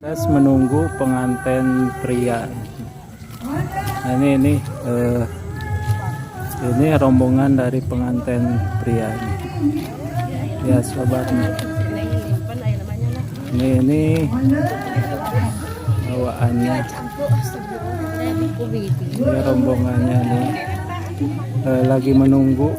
Proses menunggu pengantin pria. Nah, ini rombongan dari pengantin pria ini. Ya sobat nih. Ini bawaannya. Ini rombongannya nih lagi menunggu.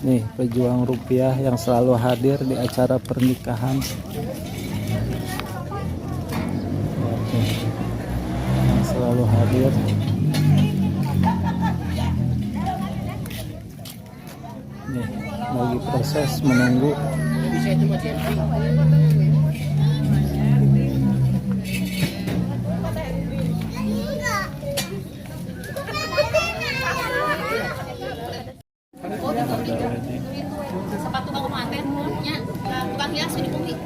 Nih, pejuang rupiah yang selalu hadir di acara pernikahan. Oke. Yang selalu hadir. Nih, lagi proses menunggu. Bisa itu mah selfie. Ada wedding. Sepatu kamu manten nya tukang hias di bumi.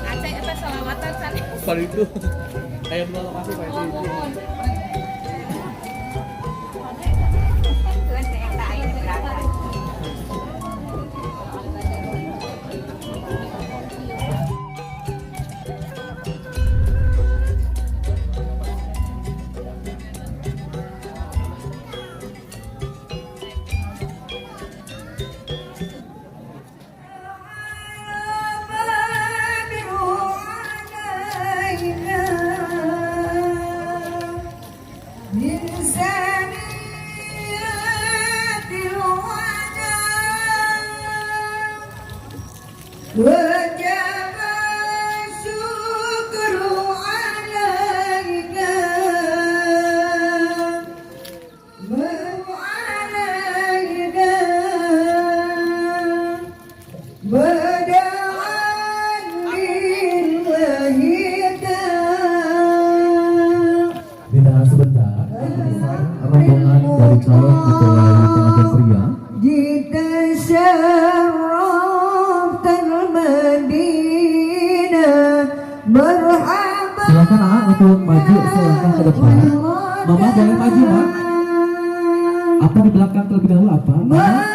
Aceh eta salawatan sanes. Kalau itu kayak dua lokasi, Pak, itu. Mohon. بدر علينا من ثنيات الوداع، وجب الشكر علينا ما علينا ودعا لله داع. Ditahan sebentar, rombongan dari calon mempelai pengantin pria. جئت شرفت المدينة مرحبا. Silakan Aa untuk maju selangkah ke depan. Mama boleh maju, Ma. Apa di belakang terlebih dahulu apa? Mama,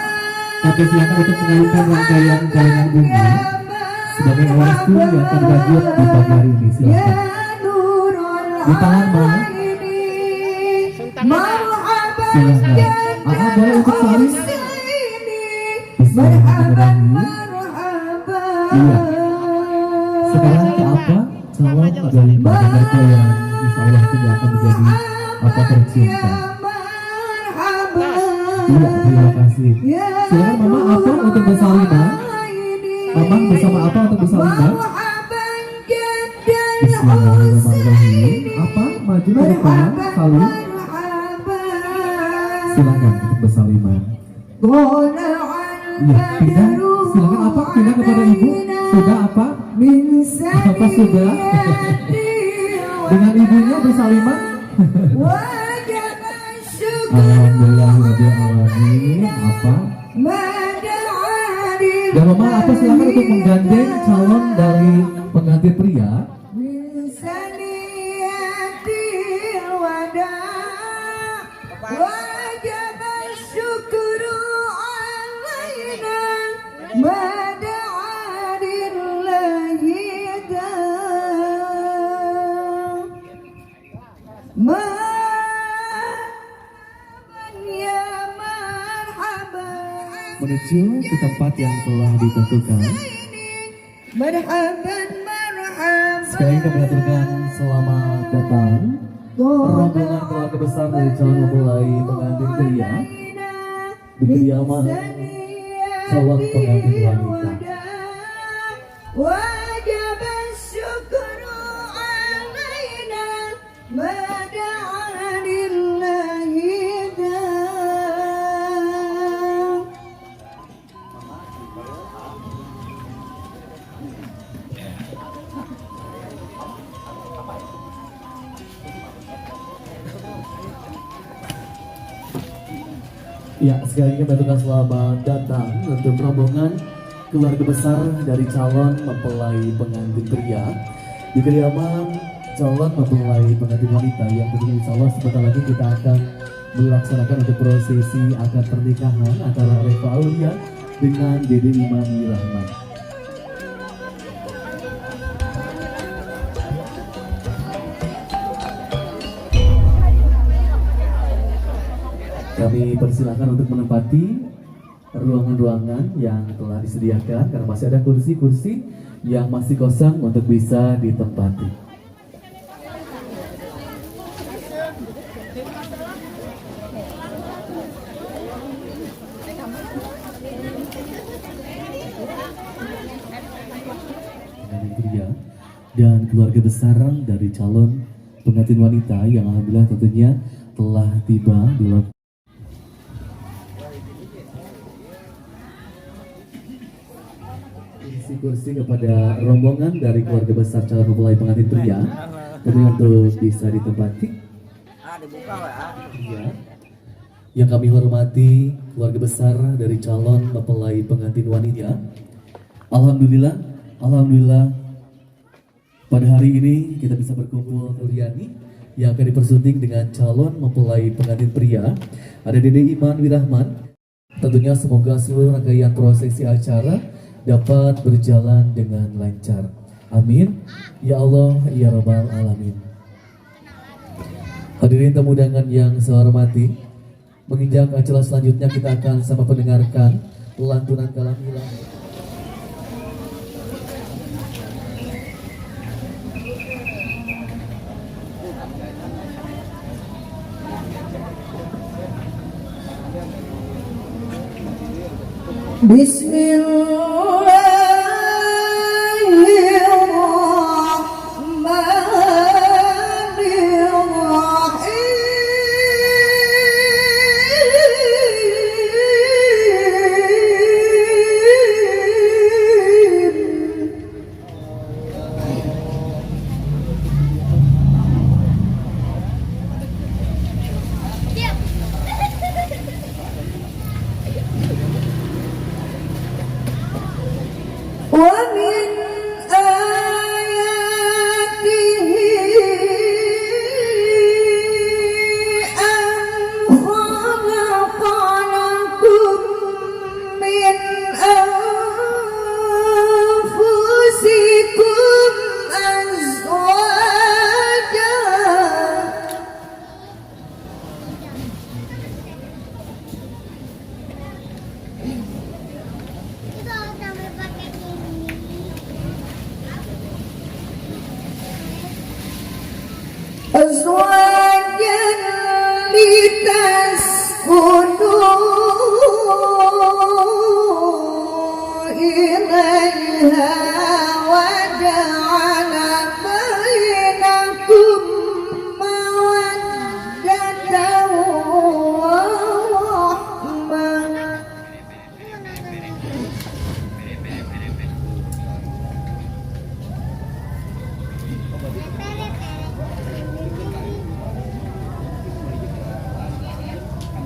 tapi silakan untuk mengalungkan rangkaian kalengan bunga sebagai awal restu yang akan dilanjut di pagi hari ini. Silakan. نور Di tangan, Ma. مرحبا. Silakan. Aa boleh untuk saling. مرحبا. Bismillahirrahmanirrahim. مرحبا. Iya. Sekarang ke apa? Calon dari Bapak Mertua yang insya Allah tidak akan menjadi apa tercinta. مرحبا. Iya, terima kasih. Silakan Mama apa untuk bersaliman. Mama bersama apa untuk bersaliman? مرحبا جد. Bismillahirrahmanirrahim. Apa? Maju ke depan, salim. مرحبا. Silakan untuk bersaliman. طلع Iya, pindah. Silakan apa? Pindah kepada ibu. Sudah apa? من Apa sudah? Dengan ibunya bersaliman. وجب الشكر Alhamdulillahirabbil alamin. Apa? ما دعا. Dan Mama apa silakan untuk menggandeng calon dari pengantin pria. من ثنيات الوداع وجب الشكر علينا ما دعا لله داع. مرحبا يا مرحبا. Menuju ke tempat yang telah ditentukan. مرحبا مرحبا. Sekali lagi kami aturkan selamat datang rombongan keluarga besar dari calon mempelai pengantin pria di kediaman calon pengantin wanita. وجب الشكر علينا ما دعا لله داع. Ya, sekali lagi kami ucapkan selamat datang untuk rombongan keluarga besar dari calon mempelai pengantin pria di kediaman calon mempelai pengantin wanita yang tentunya insya Allah sebentar lagi kita akan melaksanakan untuk prosesi akad pernikahan antara Reva Aulia dengan Dede Iman Wirahman. Kami persilahkan untuk menempati ruangan-ruangan yang telah disediakan karena masih ada kursi-kursi yang masih kosong untuk bisa ditempati. Pengantin pria dan keluarga besar dari calon pengantin wanita yang alhamdulillah tentunya telah tiba di lokasi. Kursi kepada rombongan dari keluarga besar calon mempelai pengantin pria tentunya untuk bisa ditempati. Ya. Yang kami hormati keluarga besar dari calon mempelai pengantin wanita. Alhamdulillah, alhamdulillah pada hari ini kita bisa berkumpul Nuriani yang akan dipersunting dengan calon mempelai pengantin pria. Ada Dede Iman Wirahman. Tentunya semoga seluruh rangkaian prosesi acara dapat berjalan dengan lancar. Amin. Ya Allah, ya Rabbal Alamin. Hadirin tamu undangan yang saya hormati, menginjak acara selanjutnya kita akan sama mendengarkan lantunan kalam ilahi. Bismillahirrahmanirrahim. ومن آياته أن خلق لكم من أنفسكم أزواجا Itu sampai pakai ini. أزواجا لتسكنوا إليها وجعل بينكم مودة ورحمة.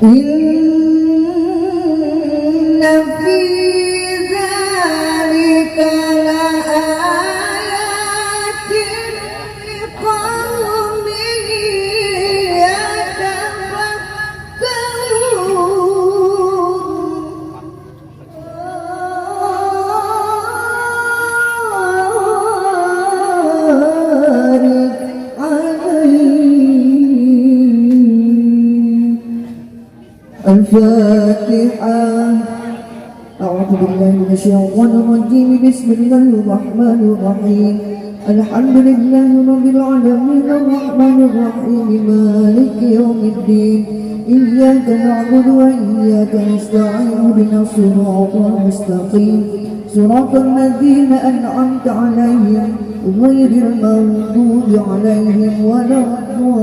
إن في ذلك لآيات لقوم يتفكرون. بارك عليه. الفاتحة. أعوذ بالله من الشيطان الرجيم. بسم الله الرحمن الرحيم. الحمد لله رب العالمين الرحمن الرحيم مالك يوم الدين. إياك نعبد وإياك نستعين اهدنا الصراط المستقيم صراط الذين أنعمت عليهم غير المغضوب عليهم ولا الضالين.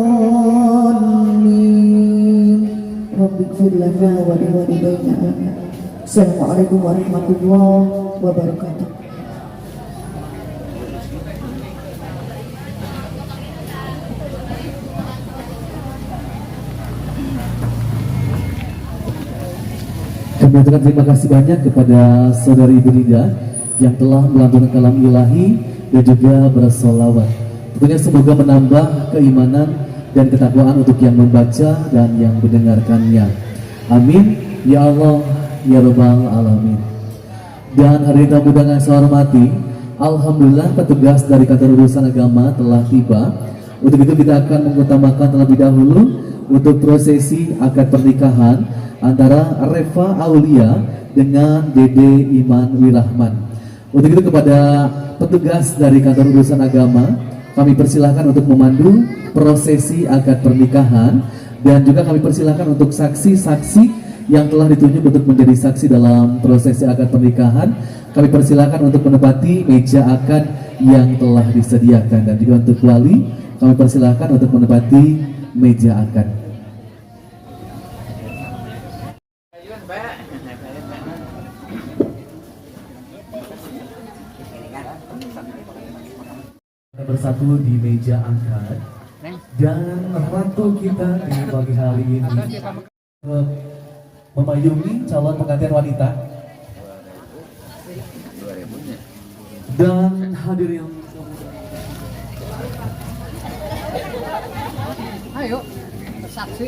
رب اغفر لنا ولوالدينا. آمين. السلام عليكم ورحمة الله وبركاته. Kami ucapkan terima kasih banyak kepada saudari Ibu Nida yang telah melantunkan kalam ilahi dan juga bersolawat. Tentunya semoga menambah keimanan dan ketakwaan untuk yang membaca dan yang mendengarkannya. Amin. Ya Allah, ya Rabbal Alamin. Dan hari tamu undangan saya hormati, alhamdulillah petugas dari kantor urusan agama telah tiba. Untuk itu kita akan mengutamakan terlebih dahulu untuk prosesi akad pernikahan antara Reva Aulia dengan Dede Iman Wirahman. Untuk itu kepada petugas dari kantor urusan agama, kami persilahkan untuk memandu prosesi akad pernikahan dan juga kami persilahkan untuk saksi-saksi yang telah ditunjuk untuk menjadi saksi dalam prosesi akad pernikahan. Kami persilahkan untuk menempati meja akad yang telah disediakan dan juga untuk wali kami persilahkan untuk menempati meja akad. Kita bersatu di meja akad dan ratu kita di pagi hari ini memayungi calon pengantin wanita dan hadirin. Ayo, saksi.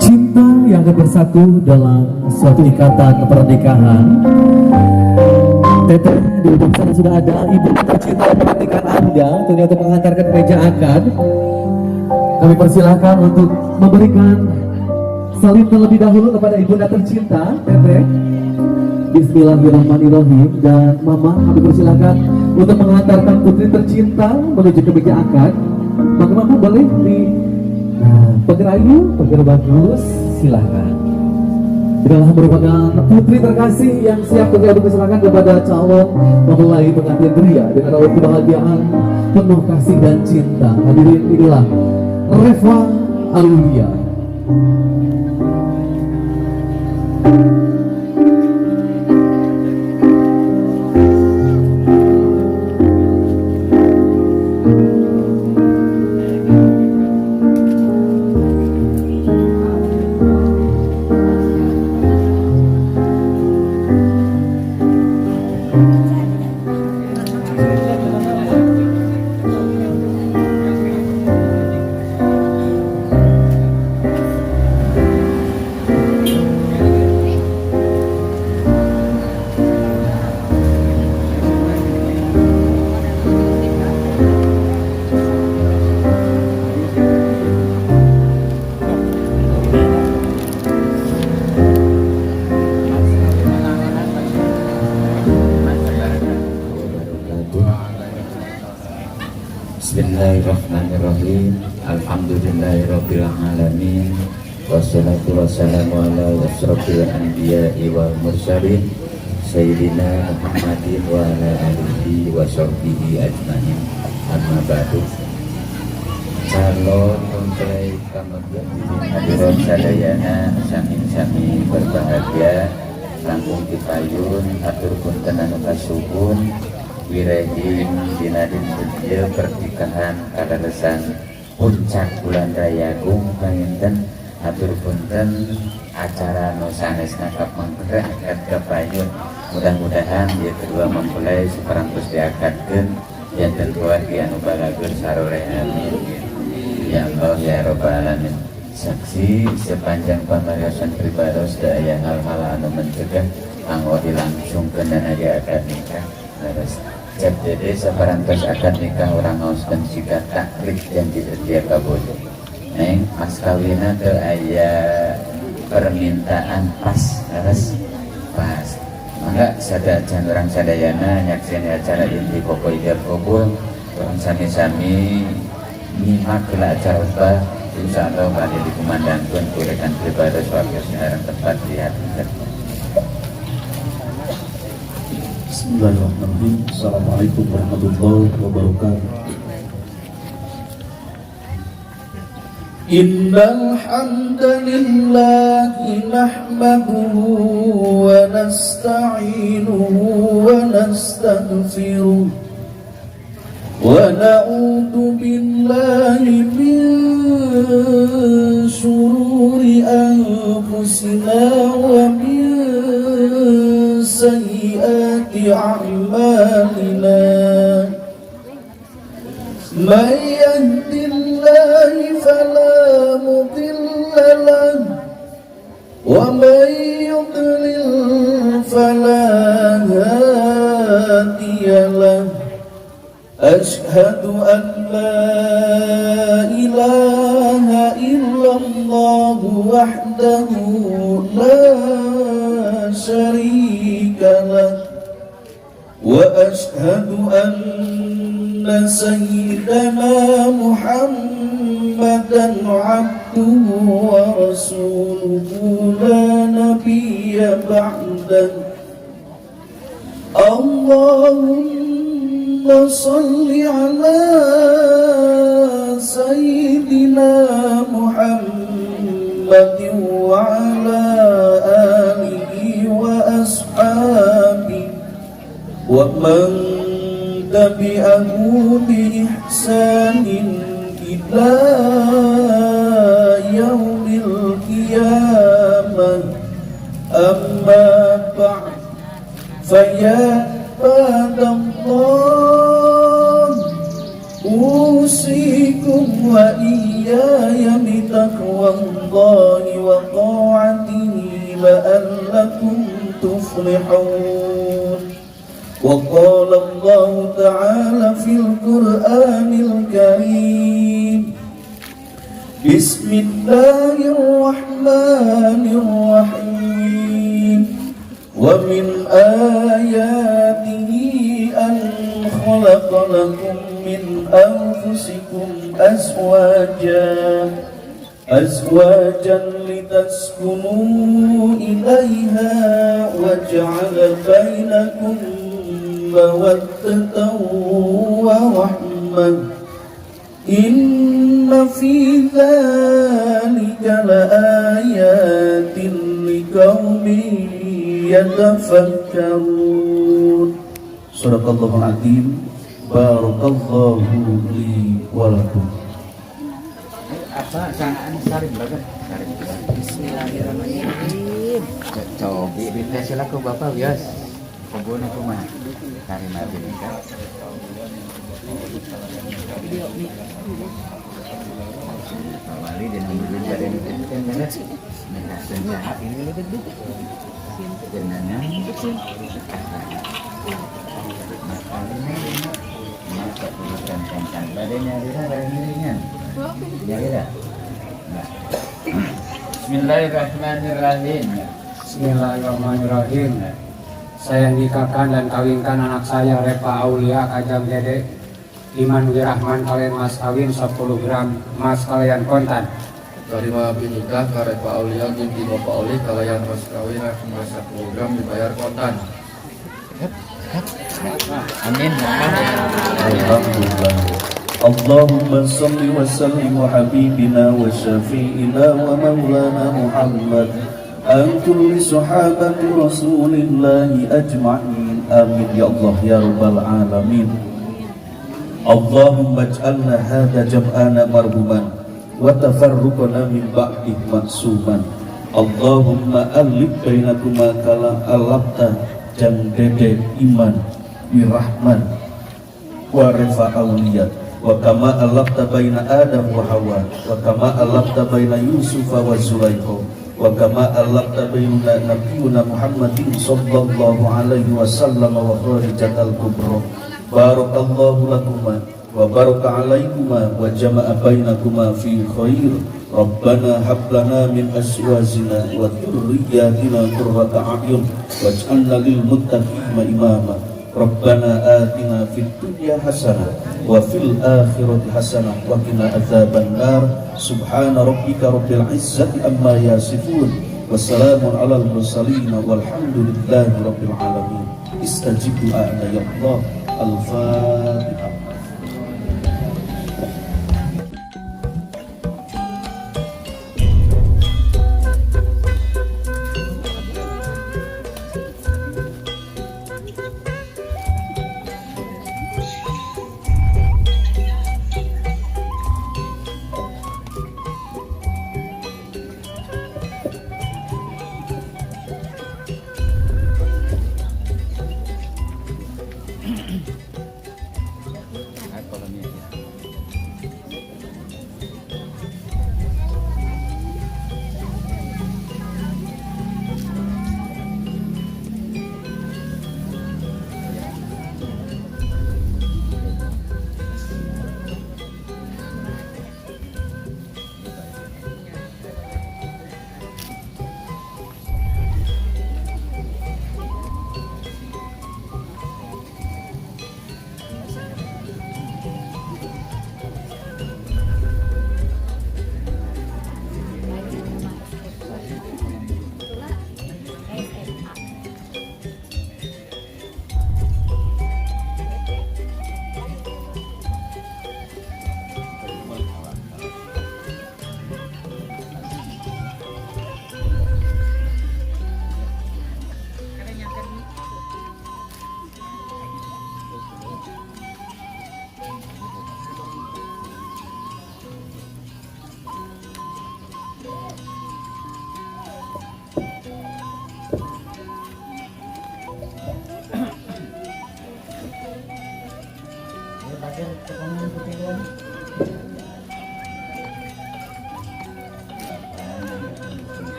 Cinta yang akan bersatu dalam suatu ikatan pernikahan. Teteh, di ujung sana sudah ada ibu tercinta pernikahan Anda tentunya untuk menghantarkan ke meja akad. Kami persilahkan untuk memberikan salim terlebih dahulu kepada ibunda tercinta, Teteh. Bismillahirrahmanirrahim. Dan Mama, kami persilahkan untuk mengantarkan putri tercinta menuju ke meja akad. Maka Mama boleh di, nah, pager ayu, pager bagus, silahkan. Inilah merupakan putri terkasih yang siap untuk dipersilakan kepada calon mempelai pengantin pria dengan raut kebahagiaan penuh kasih dan cinta. Hadirin, inilah Reva Aulia. Bismillahirrahmanirrahim. Alhamdulillahirabbil alamin. Wassalatu wassalamu ala asyrafil anbiya'i wal mursalin sayyidina Muhammadin wa ala alihi wa sahbihi ajmain. Amma ba'du. Calon mempelai kamegah hadirin sadayana, sami-sami berbahagia. Langkung tipayun atur punten anu kasuhun, wirehing dina dinten ieu pernikahan kaleresan puncak bulan Rayagung. Panginten atur punten acara nu sanesna kapengker akad kapayun. Mudah-mudahan ieu kedua mempelai saparantos diakadkeun janten keluarga anu balageur saroreh. Amin ya Allah ya Rabbal alamin. Saksi sepanjang pamariasan pribados da aya hal-hal anu mencegah kanggo dilangsungkeun dan aya akad nikah. Leres, cep Dede, saparantos akad nikah urang ngaoskeun siga taklik janji setia kabojo. Neng, mas kawina teu aya permintaan pas? Leres, pas. Mangga sadacan urang sadayana nyaksian acara inti pokok ijab kabul. Urang sami-sami nyimak heula acara khutbah, insyaallah bade dikumandangkeun ku rekan pribados wakil sinareng tempat dihaturkeun. Bismillahirrahmanirrahim. Assalamualaikum warahmatullahi wabarakatuh. إن الحمد لله نحمده ونستعينه ونستغفره. ونعوذ بالله من شرور أنفسنا ومن سيئات أعمالنا. من يهد الله فلا مضل له ومن يضلل فلا هادي له. أشهد أن لا إله إلا الله وحده لا شريك له، وأشهد أن سيدنا محمدا عبده ورسوله لا نبي بعده. اللهم صل على سيدنا محمد وعلى آله وأصحابه ومن تبعه بإحسان إلى يوم القيامة. أما بعد، فيا عباد الله، أوصيكم وإياي بتقوى الله وطاعته لعلكم تفلحون. وقال الله تعالى في القرآن الكريم: بسم الله الرحمن الرحيم. ومن آياته أن خلق لكم من أنفسكم أزواجا لتسكنوا إليها وجعل بينكم مودة ورحمة، إن في ذلك لآيات لقوم يتفكرون. صدق الله العظيم. بارك الله لي ولكم. Apa sanaan sarim bagus sarim. Bismillahirrahmanirrahim. Cobi dites lah ku bapak bias. Kebun aku mah. Sarim abi nikah. Video nih. Pak Wali dan nungguin dari ini kan beres. Nikah saha ini lebih jenanya. Masalahnya masa urusan tentang badan nyalira badan nyarinya. Nyalira. Nah. Bismillahirrahmanirrahim. Bismillahirrahmanirrahim. Saya nikahkan dan kawinkan anak saya Repa Aulia Kajang Dede Iman Wirahman kaliyan mas kawin 10 gram mas kaliyan kontan. Tarima abdi nikah ka Repa Aulia binti Bapak Oli kalayan mas kawin emas 10 gram dibayar kontan. Amin. Alhamdulillah. اللهم صل وسلم وحبيبنا وشفيئنا ومولانا محمد عن كل صحابة رسول الله أجمعين. آمين يا الله يا رب العالمين. اللهم اجعلنا هذا جمعنا مرحوما وتفرقنا من بعده معصوما. اللهم ألف بينكما كما ألفت Jang Dede Iman Wirahman ورفع أولياء وكما ألفت بين آدم وحواء وكما ألفت بين يوسف وزليخا وكما ألفت بين نبينا محمد صلى الله عليه وسلم وخديجة الكبرى. بارك الله لكما وبارك عليكما وجمع بينكما في خير. ربنا هب لنا من أزواجنا وذرياتنا قرة أعين واجعلنا للمتقين إماما. ربنا آتنا في الدنيا حسنة وفي الآخرة حسنة وقنا عذاب النار. سبحان ربك رب العزة عما يصفون وسلام على المرسلين والحمد لله رب العالمين. استجب دعاءنا يا الله. الفاتحة.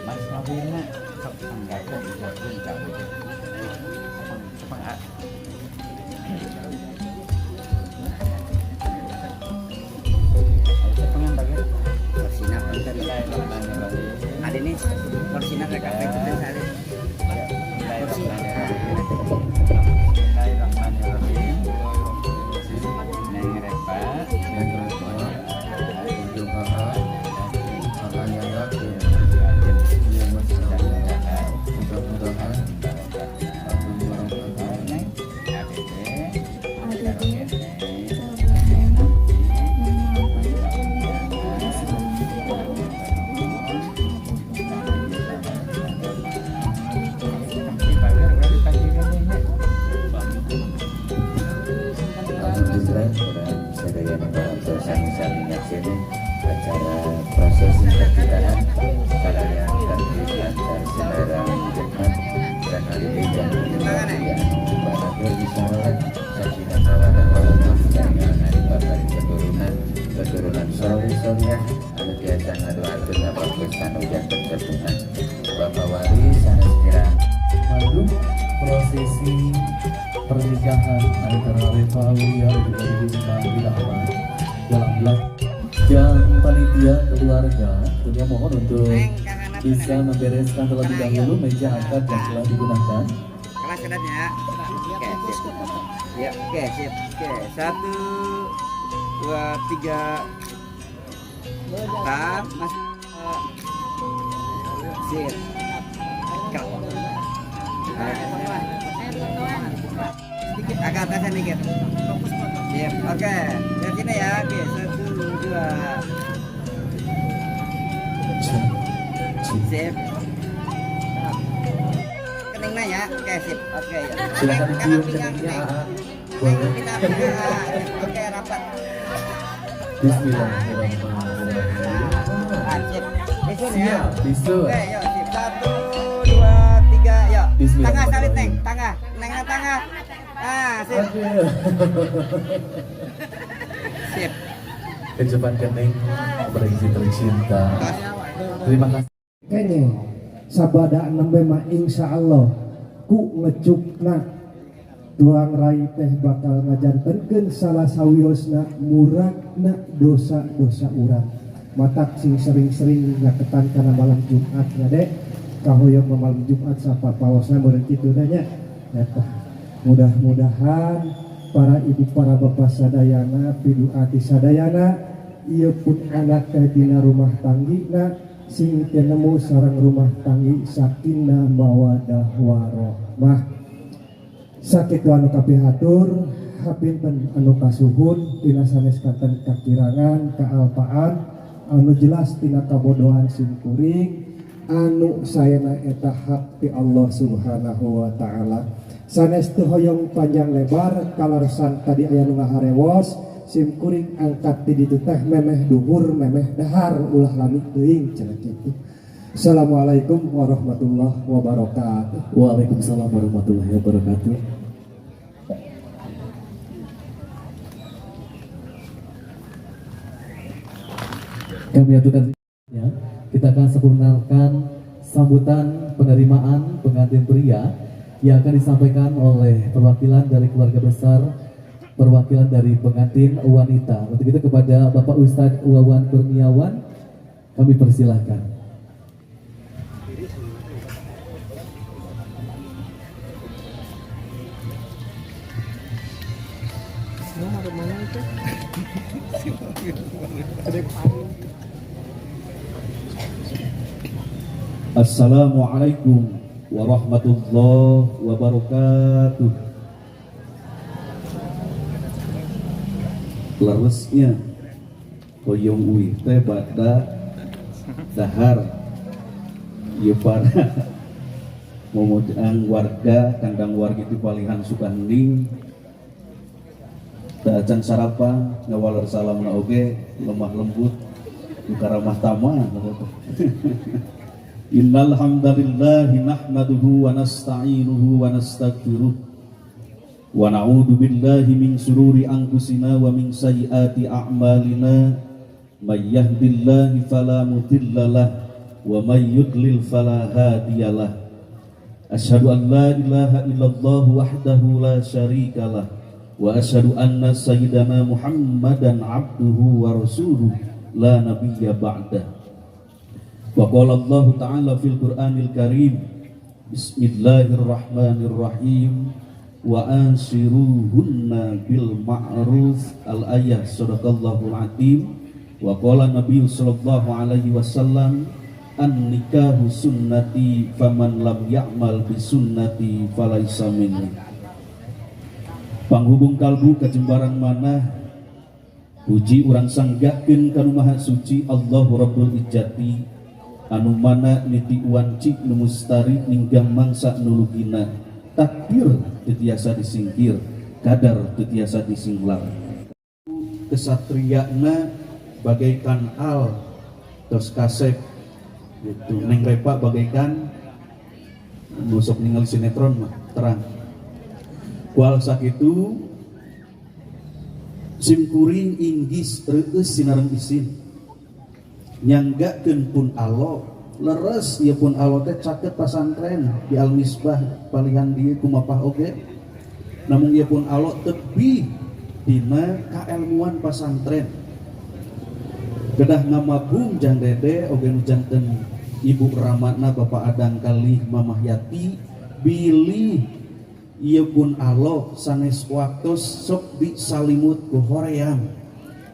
Mas kawinna sok tanggakeun ijabkeun ka ujug. Cepeng a. Cepengan bagian. Korsina punten. Ada nih korsina rek apa itu teh sare. Kursi. Bismillahirrahmanirrahim. Neng Repa, Neng Repa, kunjung AA, akan nyanggapkeun ieu mas kawin. Mudah-mudahan agung barokah. Neng ABD, ABD, Alhamdulillah kurang sadayana parantos sami-sami nyakseni acara prosesi pernikahan kalayan tertib lancar sebarang khidmat dan hari jam anu bahagia bisa sakinah mawaddah warahmah dengan hari bapak keturunan keturunan soleh solehah anu tiasa ngadoakeun ngabagus anu janten keturunan bapak wali sanes kirang Maju prosesi pernikahan antara Reva Aulia dan juga Iman Wirahman dalam belak dan panitia keluarga tentunya mohon untuk bisa membereskan terlebih dahulu meja akad yang telah digunakan. Kelas kedatnya. Oke, sip. Ya, oke, sip. Oke, 1 2 3. Tam, Mas. Sip. Sedikit agak atasan dikit. Sip. Oke, dari sini ya. Oke, 1 2. Sip. Keningnya ya. Oke, sip. Oke ya. Silakan dicium keningnya AA. Boleh. Oke, rapat. Bismillahirrahmanirrahim. Sip. Bisun ya. Siap, bisun. Oke, yuk, sip. 1 2 3, yuk. Tengah salib, Neng. Tengah. Neng, tengah. Ah, sip. Sip. Kecupan kening berisi tercinta. Terima kasih. Kayaknya sabada nembe mah insyaallah ku ngecukna tuang rai teh bakal ngajantenkeun salah sawiosna muragna dosa-dosa urang. Matak sing sering-sering nyaketan kana malam Jumat nya dek. Kahoyong malam Jumat sapa paosna meureun kitu nya. Eta mudah-mudahan para ibu para bapak sadayana piduati sadayana ieu pun anak teh dina rumah tanggina sing tenemu sareng rumah tanggi sakinah mawadah warohmah. Sakitu anu kapihatur hapinten anu kasuhun tina sanes kanten kakirangan kaalpaan anu jelas tina kabodohan simkuring anu saena eta hak ti Allah Subhanahu wa taala. Sanes teu hoyong panjang lebar kalaresan tadi aya nu ngaharewos simkuring angkat ti ditu teh memeh duhur memeh dahar ulah lami teuing cenah kitu. Assalamualaikum warahmatullahi wabarakatuh. Waalaikumsalam warahmatullahi wabarakatuh. Kami aturkan ya, kita akan sempurnakan sambutan penerimaan pengantin pria yang akan disampaikan oleh perwakilan dari keluarga besar, perwakilan dari pengantin wanita. Untuk itu kepada Bapak Ustadz Wawan Kurniawan kami persilahkan. Mana itu? Assalamualaikum warahmatullahi wabarakatuh. Leresnya hoyong uih teh bada dahar ieu para momojang warga kandang warga itu palihan Sukahening teu acan sarapan ngawaler salamna oge lemah lembut muka ramah tamah. Innal hamdalillah nahmaduhu wa nasta'inuhu wa nastaghfiruh wa na'udzu billahi min sururi anfusina wa min sayyiati a'malina may yahdihillahu fala mudhillalah wa may yudlil fala hadiyalah. Asyhadu an la ilaha illallah wahdahu la syarikalah wa asyhadu anna sayyidana Muhammadan abduhu wa rasuluhu la nabiyya ba'dah. Wa qala Allah ta'ala fil Qur'anil Karim, bismillahirrahmanirrahim, wa ashiruhunna bil ma'ruf, al-ayah, sadaqallahul azim. Wa qala Nabi sallallahu alaihi wasallam, an nikahu sunnati faman lam ya'mal bi sunnati falaisa minni. Panghubung kalbu kajembaran manah puji urang sanggakeun ka nu Maha Suci Allahu Rabbul Izzati, anu mana niti wanci nu mustari ninggang mangsa nulugina, takdir teu tiasa disingkir, kadar teu tiasa disinglar. Kesatriana bagaikan al tos kasep gitu, Neng Repa bagaikan nusuk ningali sinetron mah terang. Kual sakitu simkuring inggis reueus sinareng isin nyanggakeun pun alo leres ieu pun alo teh caket pasantren di Al Misbah palihan dieu kumapah oge, namun ieu pun alo tebih dina kaelmuan pasantren. Kedah ngamabung jang Dede oge nu janten ibu ramana Bapak Adang kalih Mamah Yati bilih ieu pun alo sanes waktos sok disalimut ku hoream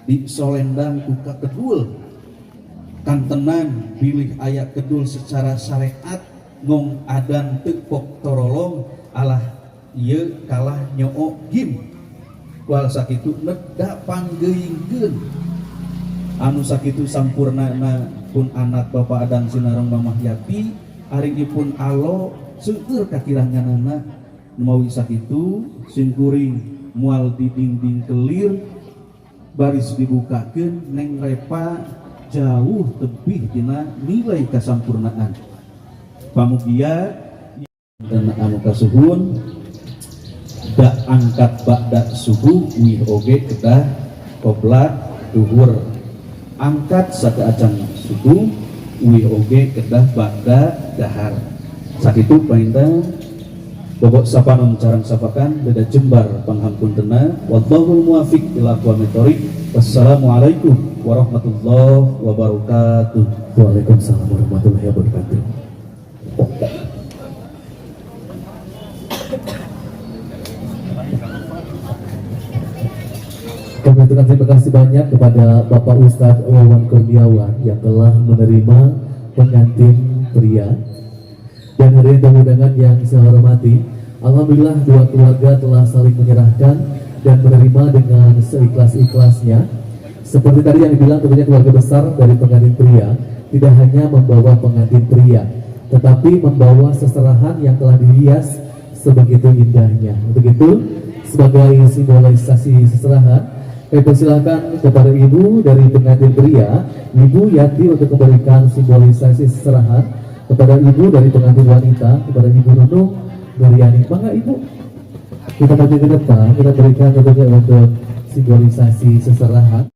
disolendang ku kakedul kantenan bilih aya kedul secara syariat ngong adan teu pok torolong alah ieu kalah nyoo gim. Kual sakitu neda panggeuingkeun anu sakitu sampurnana pun anak Bapak Adang sinareng Mamah Yati ari ieu pun alo seueur kakiranganana mawi sakitu simkuring moal di dinding kelir baris dibukakeun Neng Repa jauh lebih dina nilai kasampurnaan. Pamugia dan anu kasuhun da angkat ba'da subuh wih oge kedah qobla duhur, angkat sakaacan subuh wih oge kedah ba'da dahar. Sakitu painten pokok sapanon carang sapakan beda jembar panghampuntena, wallahul muwafiq ila aqwamit thoriq. Wassalamualaikum warahmatullahi wabarakatuh. Waalaikumsalam warahmatullahi wabarakatuh. Kami ucapkan terima kasih banyak kepada Bapak Ustadz Wawan Kurniawan yang telah menerima pengantin pria. Dan hadirin tamu undangan yang saya hormati, alhamdulillah dua keluarga telah saling menyerahkan dan menerima dengan seikhlas-ikhlasnya. Seperti tadi yang dibilang, tentunya keluarga besar dari pengantin pria tidak hanya membawa pengantin pria, tetapi membawa seserahan yang telah dihias sebegitu indahnya. Untuk itu, sebagai simbolisasi seserahan, Kami persilakan kepada ibu dari pengantin pria, Ibu Yati, untuk memberikan simbolisasi seserahan kepada ibu dari pengantin wanita, kepada Ibu Nunung Nuriani. Mangga Ibu, kita maju ke depan, kita berikan tentunya untuk simbolisasi seserahan.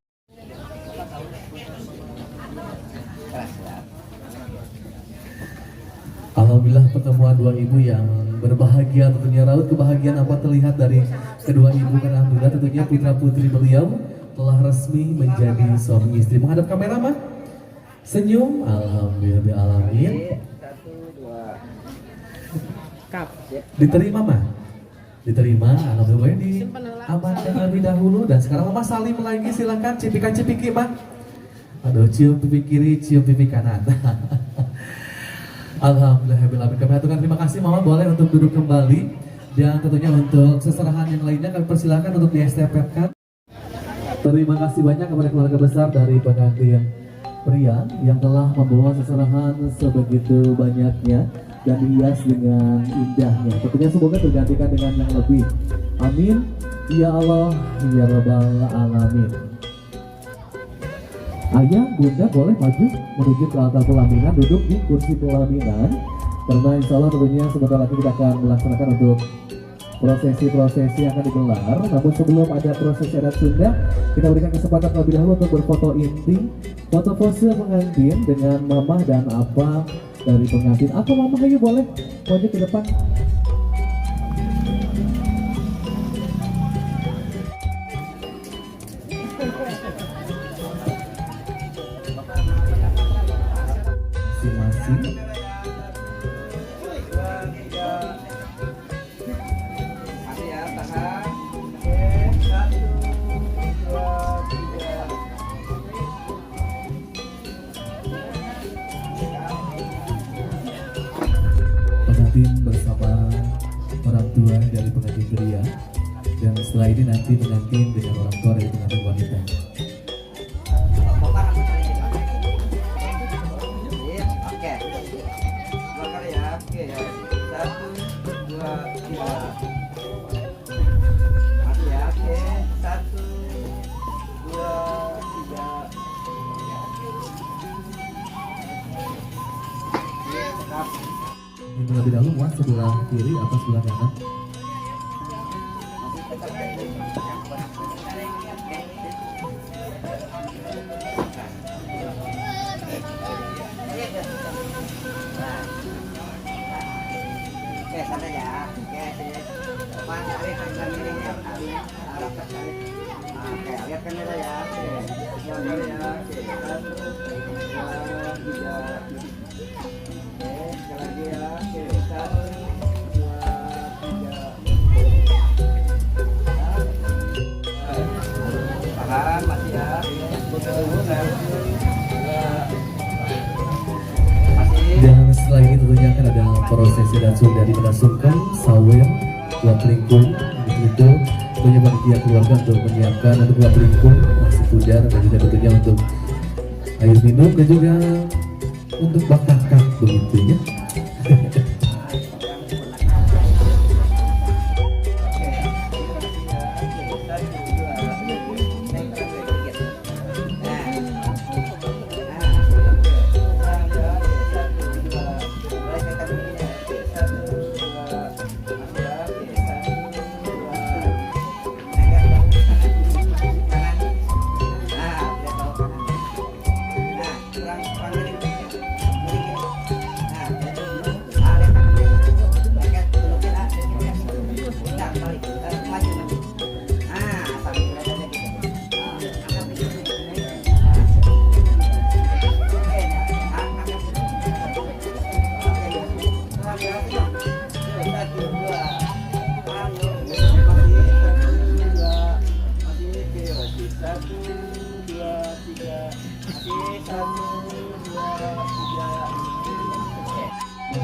Alhamdulillah, pertemuan dua ibu yang berbahagia, tentunya raut kebahagiaan apa terlihat dari kedua ibu, karena alhamdulillah tentunya putra putri beliau telah resmi menjadi suami istri. Menghadap kamera, Mah, senyum, alhamdulillah alamin. Satu, dua. Diterima, Mah, diterima, alhamdulillah. Di amankan terlebih dahulu dan sekarang Mama salim lagi, silakan cipikan cipiki, Mah. Aduh, cium pipi kiri, cium pipi kanan. Alhamdulillah. Kami aturkan terima kasih. Mama boleh untuk duduk kembali dan tentunya untuk seserahan yang lainnya kami persilakan untuk diestafetkan. Terima kasih banyak kepada keluarga besar dari pengantin pria yang telah membawa seserahan sebegitu banyaknya dan dihias dengan indahnya. Tentunya semoga tergantikan dengan yang lebih. Amin. Ya Allah, ya Rabbal Alamin. Ayah, bunda boleh maju menuju ke altar pelaminan, duduk di kursi pelaminan. Karena insya Allah tentunya sebentar lagi kita akan melaksanakan untuk prosesi-prosesi yang akan digelar. Namun sebelum ada prosesi adat Sunda, kita berikan kesempatan terlebih dahulu untuk berfoto inti, foto pose pengantin dengan mama dan apa dari pengantin. Atau mama, ayo boleh maju ke depan. Masing-masing. Dua, tiga. Masih ya, tahan. Oke, satu, dua, tiga. Pengantin bersama orang tua dari pengantin pria dan setelah ini nanti pengantin dengan orang tua dari pengantin wanita. Oke. Dua kali ya. Oke ya. Satu, dua, tiga. Masih ya. Oke. Satu, dua, tiga. Oke, tetap. Ini terlebih dahulu, Mas, sebelah kiri atau sebelah kanan? Masih tetap. Oke. Oke, santai ya. Oke, sip. Mas, tarik sebelah miringnya. Tarik, tarik. Oke, lihat kamera ya. Oke. Dua kali ya. Oke. Satu, dua, tiga. Oke, sekali lagi ya. Oke, satu, dua, tiga. Tahan, masih ya. Satu, dua. Masih. Dan setelah ini tentunya akan ada prosesi dan Sunda di mana sungkem, sawer, buat lingkung, begitu. Tentunya panitia keluarga untuk menyiapkan untuk buat lingkung, nasi pudar, dan juga tentunya untuk air minum dan juga untuk bakakak begitu ya.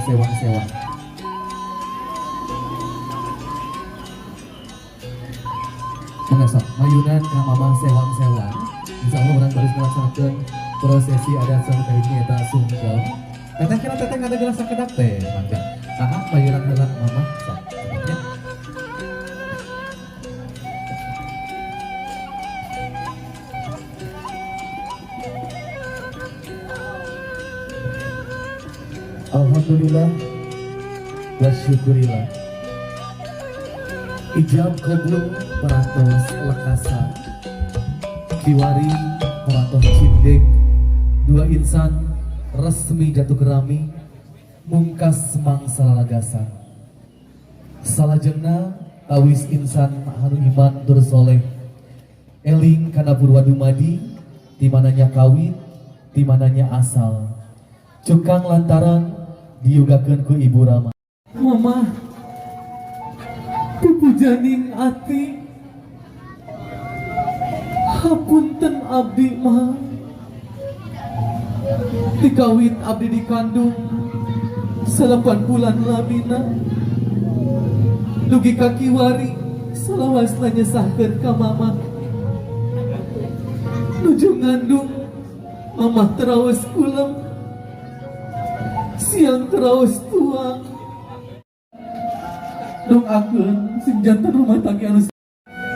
Sewang-sewang. Mangga sok, mayunan ka mamah sewang-sewang. Insya Allah urang baris melaksanakan prosesi adat sampainya eta sungkem. Teteh kira teteh kada gelas sakedap teh, mangga. Saha mayunan heula mamah sok. Ya. Alhamdulillah wa syukurillah. Ijab kabul parantos lekasan, kiwari parantos cindek. Dua insan resmi jatuh kerami, mungkas mangsa lalagasan. Salajengna tawis insan anu iman tur soleh, eling kana purwa dumadi, di mananya kawin, di mananya asal. Cukang lantaran diyugakeun ku Ibu Rama. Mama, pupujaning ati, hapunten abdi mah. Dikawin abdi dikandung 8 bulan lamina, dugi ka kiwari salawasna nyesahkeun ka mama. Nuju ngandung mama teraos kulem, siang teraos tuang. Doakeun sing janten rumah tangga anu.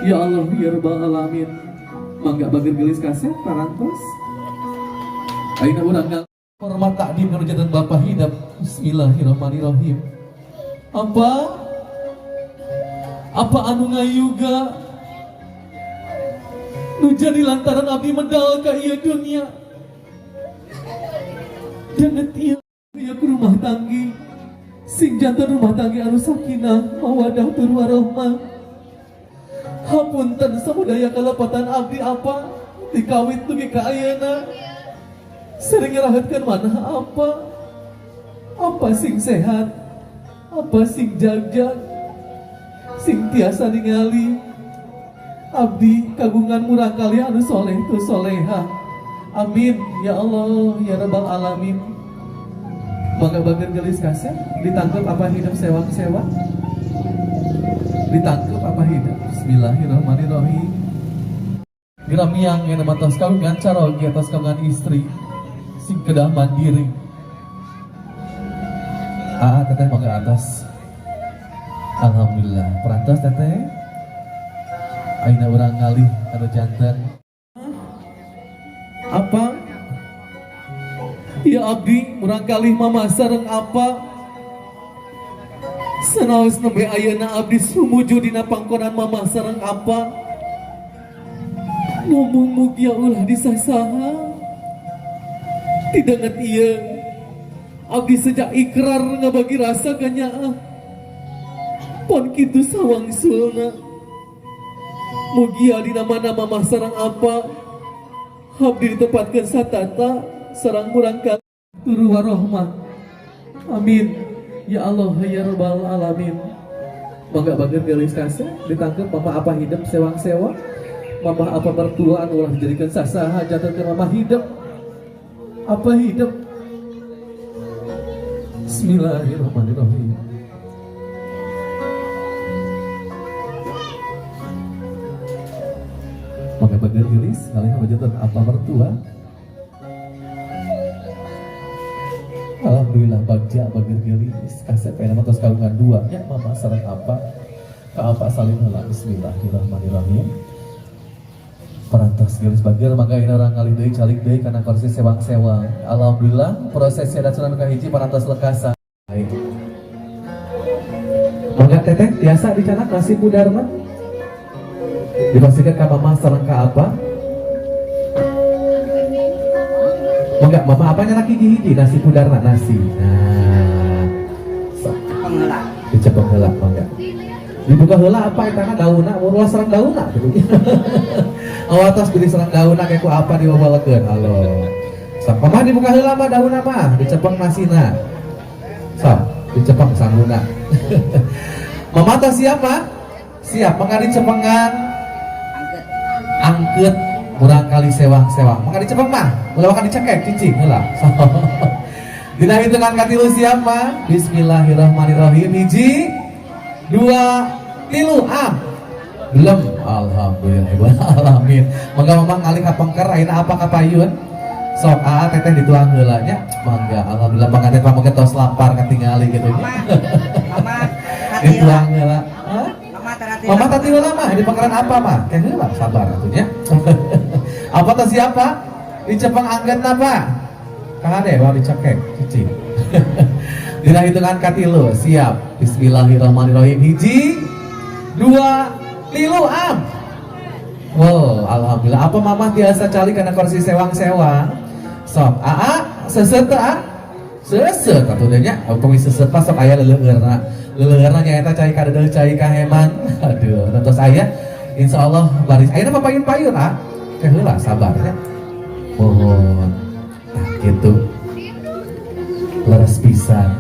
Ya Allah ya Rabbal Alamin. Mangga bager geulis kasep parantos. Ayeuna urang hormat takdim nu janten bapak hidup. Bismillahirrahmanirrahim. Apa apa anu ngayuga nu jadi lantaran abdi medal ka ieu dunia dan ieu ya ku rumah tanggi sing janten rumah tanggi anu sakinah mawadah tur warahmah. Hapunten samudaya kalepatan abdi, apa, dikawit dugi ka ayeuna sering ngerahatkeun mana apa. Apa sing sehat, apa sing jagjag, sing tiasa ningali abdi kagungan murangkalih anu soleh tu soleha. Amin ya Allah ya Rabbal Alamin. Mangga bager geulis kasep ditangkap apa hidup sewang-sewang, ditangkap apa hidup. Bismillahirrahmanirrahim. Gramiang yang nama tos kagungan caroge, tos kagungan istri, sing kedah mandiri. Ah, teteh mangga atas. Alhamdulillah perantos teteh. Ayeuna urang ngalih anu janten apa ya abdi murangkalih mama sareng apa. Sanaos nembe ayeuna abdi sumuju dina pangkonan mama sareng apa, ngomong mugia ulah disasaha. Tidak ieu abdi sejak ikrar ngabagi rasa kanyaah pon kitu sawangsulna. Mugia dina mana mama sareng apa abdi ditempatkan satata sareng murangkalih turu warohmah. Amin ya Allah ya Rabbal Alamin. Mangga bager geulis kasep ditangkap mama apa hidup sewang-sewang. Mama apa mertua anu ulah dijadikan sasaha ke mama hidup apa hidup. Bismillahirrahmanirrahim. Mangga bager geulis ngalih janten apa mertua. Alhamdulillah bagja bager geulis kasep aya mah tos kagungan dua nya mama sareng apa ka apa salin heula. Bismillahirrahmanirrahim. Parantos geulis bager, mangga ini urang ngalih deui, calik deui kana kursi sewang-sewang. Alhamdulillah proses acara nu kahiji parantos lekasa. Baik. Mangga teteh biasa dicanak nasi pudar mah. Dipastikan ka mama sareng ka apa. Mangga mama apa nyanak hiji-hiji nasi pudarna nasi. Nah, sok. Dicepeng heula mangga. Dibuka heula apa eta na daunna, mun ulah sareng daunna gitu. Awas tos beli sareng daunna kayak ku apa diwawalkeun. Halo. Sok mama dibuka heula mah daunna mah, dicepeng nasina. Sok, dicepeng sangguna. Mama tos siap, Pak? Siap, mangga dicepengan angket murangkalih sewang-sewang. Mangga dicepeng mah, ulah makan dicekek cicing heula. Dina hitungan katilu siap, Pak? Bismillahirrahmanirrahim. Hiji, dua, tilu, am. Belum. Alhamdulillah. Alamin. Mangga mama ngalih ka pengker ayeuna apa ka payun? Sok aa teteh dituang heula nya. Mangga alhamdulillah panganten pamoge tos lampar katingali gitu nya. Mama, Dituang heula. Hah? Mama tadi. Mama tadi heula mah di pengkeran apa mah? Kayak heula sabar atuh nya. Apa tuh siapa? Dicepeng anggetna, Pak? Kade wah dicekek cicing. Dina hitungan katilu, siap. Bismillahirrahmanirrahim. Hiji, dua, tilu, am. Wow, alhamdulillah. Apa mama biasa calik karena kursi sewang-sewang? Sok, aa, seset teu, a? Seset atuh nya. Upami seset mah sok aya leleueurna. Leleueurna nyaeta cai kadeudeuh, cai kaheman. Aduh, tentu aya. Insya Allah baris. Ayeuna papayun-payun, ah. Teh heula sabar nya. Mohon. Tah gitu. Leres pisan.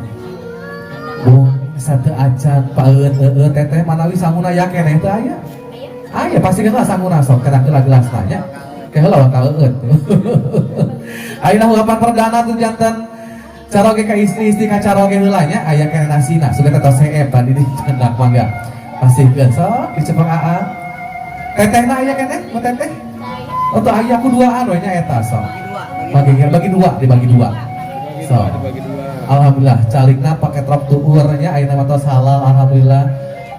Bung satu acan paeun eueuh teteh manawi sanguna ya keneh teu aya. Aya pasti kan lah sanguna, sok kedah heula gelasna nya. Ke heula ka eueut. Ayeuna huapan perdana tuh janten caroge ka istri-istri, ka caroge heula nya, aya keneh nasina sudah teh seep tadi di candak, mangga. Pasihkeun sok dicepeng aa. Tetehna aya keneh mu teteh? Oh, tuh aya ku duaan we nya eta, sok. Bagi bagi dua, dibagi dua. Sok. Alhamdulillah, calikna pakai truk tuurnya, ayeuna mah tos halal, alhamdulillah.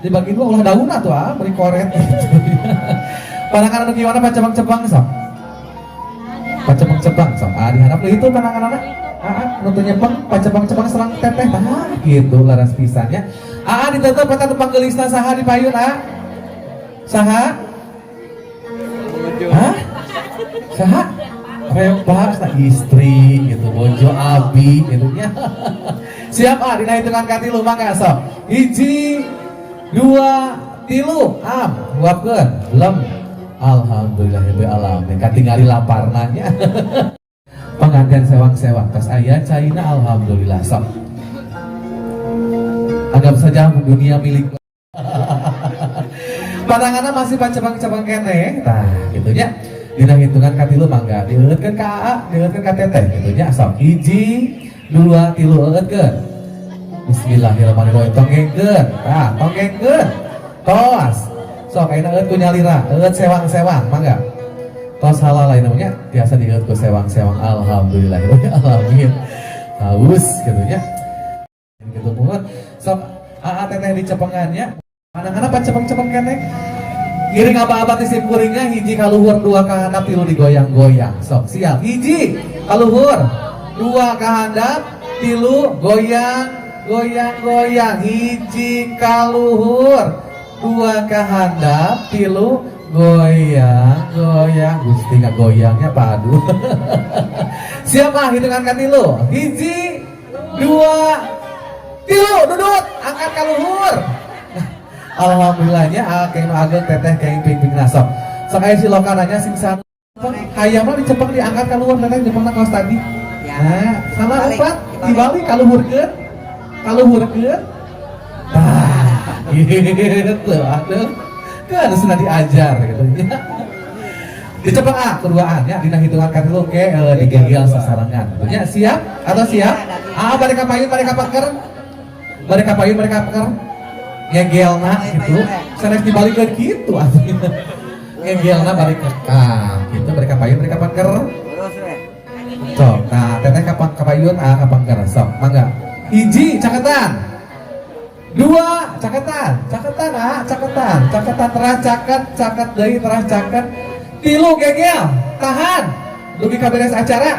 Dibagi dua ulah daunna tuh ah, beri koret gitu. Panangan anu gimana, pacebang-cebang sok? Pacebang-cebang sok. Ah, diharap itu panangan anak. Ah, nu teu nyepeng pacebang-cebang serang teteh, tah gitu laras pisannya. Ah, ditutup eta nu panggelisna saha di payun, ah? Saha? Hah? Saha? Reba nah istri gitu, bojo abi gitu nya. Siap ah, dina hitungan katilu, mangga sok. Hiji, dua, tilu, am, huapkeun, lem. Alhamdulillah rabbil alamin. Katingali laparna nya. Pengantin sewang-sewang tos aya caina, alhamdulillah, sok. Anggap saja dunia milik. Pananganna masih pacebang-cebang keneh. Tah, gitu nya. Dina hitungan katilu mangga dieueutkeun ka AA, dieueutkeun ka teteh gitu nya. Sok, hiji, dua, tilu, eueutkeun. Bismillahirrahmanirrahim. Tonggengkeun. Tah, tonggengkeun. Tos. Sok ayeuna eueut ku nyalira, eueut sewang-sewang mangga. Tos halal lain namanya, biasa dieueut ku sewang-sewang, alhamdulillah. Alamin. Haus gitu nya. Gitu mohon. Sok AA teteh di cepengannya. Anak-anak pacepeng-cepeng keneh. Ngiring aba-aba ti simkuringnya, hiji kaluhur, dua kahandap, tilu digoyang-goyang. Sok siap. Hiji kaluhur, dua kahandap, tilu goyang, goyang, goyang. Hiji kaluhur, dua kahandap, tilu goyang, goyang. Gusti nggak goyangnya padu. Siapa hitungan katilu? Hiji, dua, tilu, dudut, angkat kaluhur. Alhamdulillahnya ah keng nu ageng teteh keng ping ping sok. Sok aya silokan nanya sing san. Hayang mah dicepeng diangkat kaluhur teteh jepengna kaos tadi. Nah, sama empat dibalik kaluhurkeun. Kaluhurkeun. Tah, gitu aduh. Kan sudah diajar gitu ya. Dicepeng ah keduaan ya, dina hitungan katilu ke digegel sasarengan. Ya, siap atau siap? Ah, bade ka payun, bade ka pengker. Bade ka payun, bade ka pengker. Ngegelna gitu, sanes dibalikeun gitu atuh. Ngegelna balik ke ka gitu, bade ka payun, bade ka pengker. Sok, nah teteh ka ka payun, ah ka pengker, sok, mangga. Hiji, caketan. Dua, caketan, caketan ah, caketan, caketan terah caket, caket deui terah caket. Tilu gegel, tahan. Dugi ka beres acara.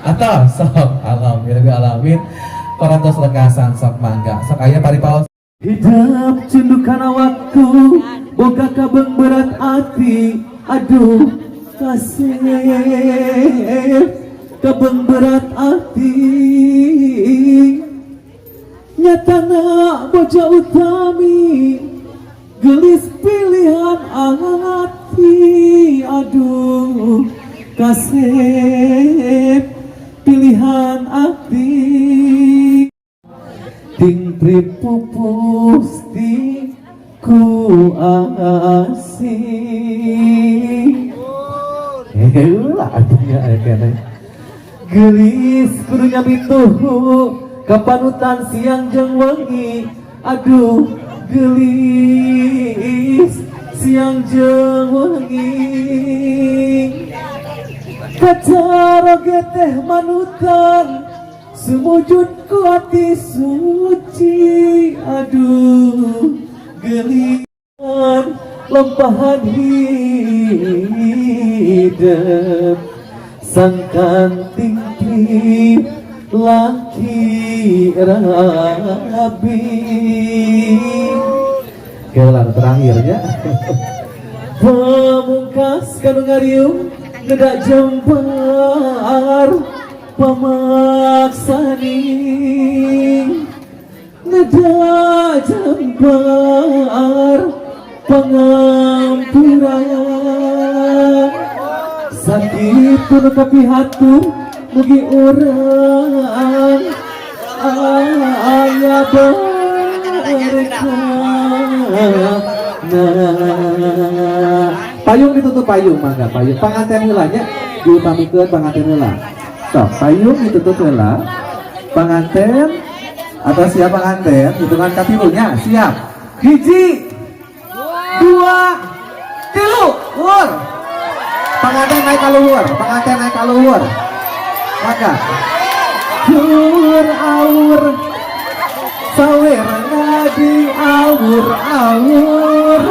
Atau sok, alhamdulillah alamin. Parantos lekasan, sok mangga. Sok aya paripaos. Hidep cunduk kana waktu, boga kabeng berat hati. Aduh kasih kabeng berat hati. Nyatana bojo utami gelis pilihan hati. Aduh kasih pilihan hati. Ting pupus ti ku asih. Heula atuh aya keneh. Gelis kudunya mituhu kapanutan siang jeung wengi. Aduh gelis siang jeung wengi. Kacaroge teh manutan sumujud ku hati suci. Aduh gelian lempahan hidup sangkan tinggi Laki rabi. Kelan terakhirnya. Pamungkas kanu ngariung neda jembar pamaksaning, neda jembar pangampura. Sakitu nu kapihatur, mugi urang aya berkah. Nah, payung ditutup, payung mangga, payung panganten heula nya, diutamikeun panganten heula. Sok, payung ditutup heula. Panganten atau siap panganten, hitungan katilunya, siap. Hiji, dua, tilu, luhur. Panganten naik ka luhur, panganten naik ka luhur. Mangga. Hur aur sawerna di awur awur,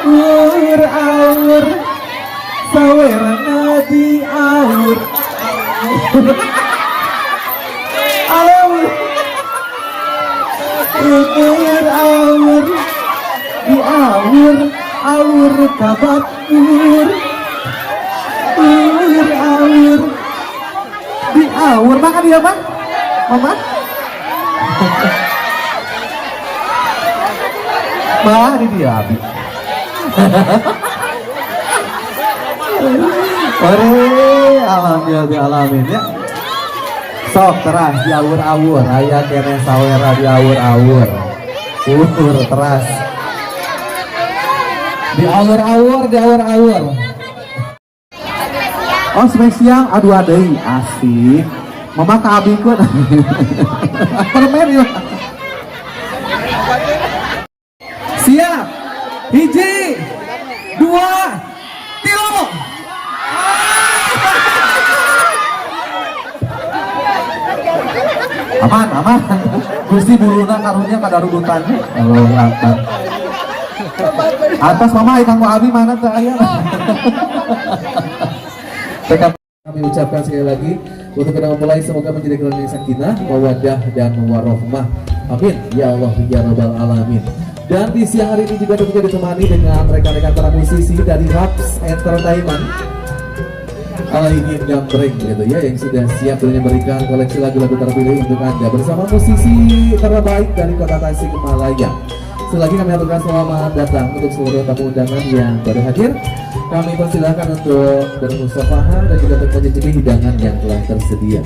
ur awur sawerna di awur awur, ur awur di awur awur kabatur, ur awur di awur. Makan dia mah mama. Mah di dia abi. Ore, alhamdulillah alamin ya. Sok teras di awur-awur, aya keneh sawera di awur-awur. Ukur teras. Di awur-awur, di awur-awur. Oh spesial, aduh adai asik. Mama ka abi kun. Permen ya. Siap. Hiji, dua, tilu. Aman, aman. Gusti buluna karunya kadarudutan. Allahu Akbar. Atas mama kanggo abi mana teh aya. Tetap kami ucapkan sekali lagi untuk kita memulai, semoga menjadi keluarga yang sakinah, mawaddah dan warohmah. Amin ya Allah ya Rabbal alamin. Dan di siang hari ini juga tentunya ditemani dengan rekan-rekan para musisi dari Raps Entertainment Alaihim Gambreng gitu ya, yang sudah siap tentunya memberikan koleksi lagu-lagu terpilih untuk Anda bersama musisi terbaik dari kota Tasikmalaya. Sekali lagi kami aturkan selamat datang untuk seluruh tamu undangan yang baru hadir. Kami persilahkan untuk bermusafahan dan juga untuk mencicipi hidangan yang telah tersedia.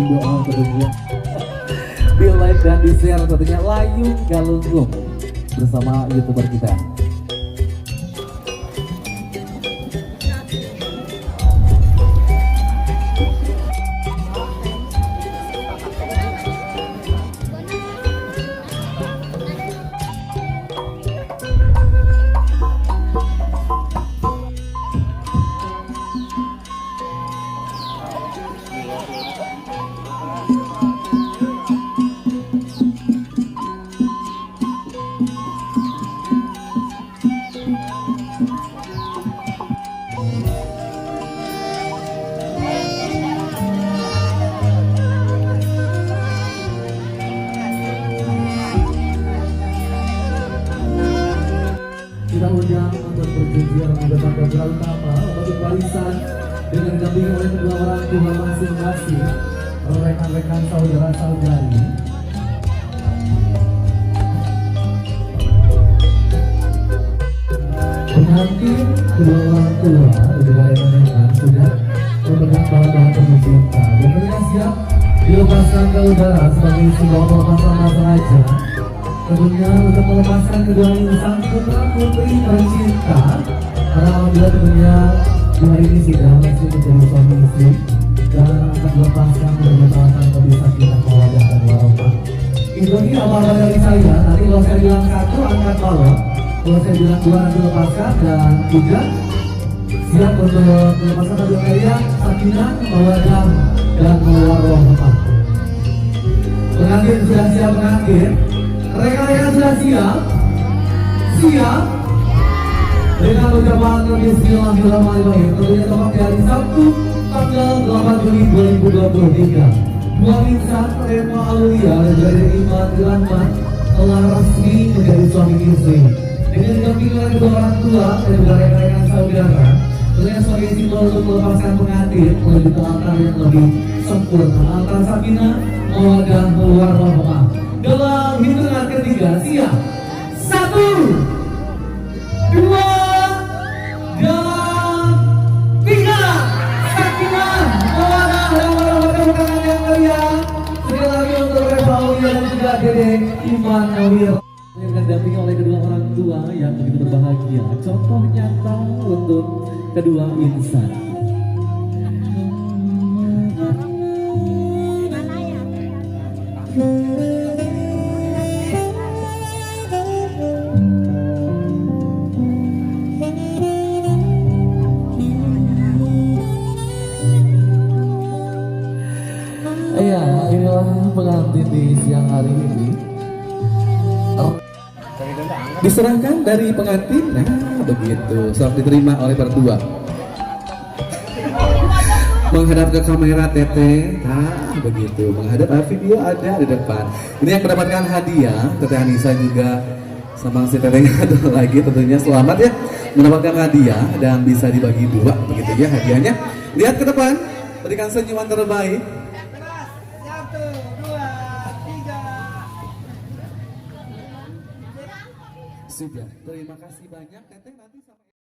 Doa tentunya di like dan di share tentunya Layung Galunggung bersama youtuber kita. Kita undang untuk berjejer di depan gapura utama untuk barisan dengan didampingi oleh kedua orang tua masing-masing, rekan-rekan saudara-saudari. Pengantin kedua orang tua dan juga rekan-rekan sudah memegang bahan-bahan penuh cinta dan mereka siap dilepaskan ke udara sebagai sebuah pelepasan masa raja. Tentunya untuk melepaskan kedua insan putra putri tercinta, karena alhamdulillah tentunya Di hari ini sudah resmi menjadi suami istri dan akan dilepaskan menjadi alasan lebih sakinah, mawadah, dan warahmah. Itu dia apa dari saya. Nanti kalau saya bilang satu angkat balon, kalau saya bilang dua nanti lepaskan, dan tiga siap untuk melepaskan sambil teriak sakinah, mawadah, dan warahmah. Pengantin sudah siap, pengantin. Rekan-rekan sudah siap? Siap? Dengan ucapan Bismillahirrahmanirrahim. Tentunya tepat di hari Sabtu tanggal 8 Juli 2023, dua insan Rema Aulia dan juga Iman Rahman telah resmi menjadi suami istri. Dengan didampingi oleh kedua orang tua dan juga rekan-rekan saudara, tentunya sebagai simbol untuk melepaskan pengantin menuju ke altar yang lebih sempurna, altar sakinah, mawadah, warahmah. Dalam hitungan ketiga, siap? 1, 2, dan 3. Sakinah, mawadah, dan warahmah. Tepuk tangan yang meriah sekali lagi untuk Reva Aulia dan juga Dede Iman Nawir yang didampingi oleh kedua orang tua yang begitu berbahagia. Contoh nyata untuk kedua insan. Iya, inilah pengantin di siang hari ini. Diserahkan dari pengantin, nah begitu, siap diterima oleh berdua. Menghadap ke kamera Teteh, nah begitu, menghadap video ada di depan. Ini yang mendapatkan hadiah, Teteh Anissa juga sama si Tetehnya ada lagi, tentunya selamat ya mendapatkan hadiah dan bisa dibagi dua, begitu ya hadiahnya. Lihat ke depan, berikan senyuman terbaik. 1, 2, 3. Sudah, terima kasih banyak Teteh, nanti sama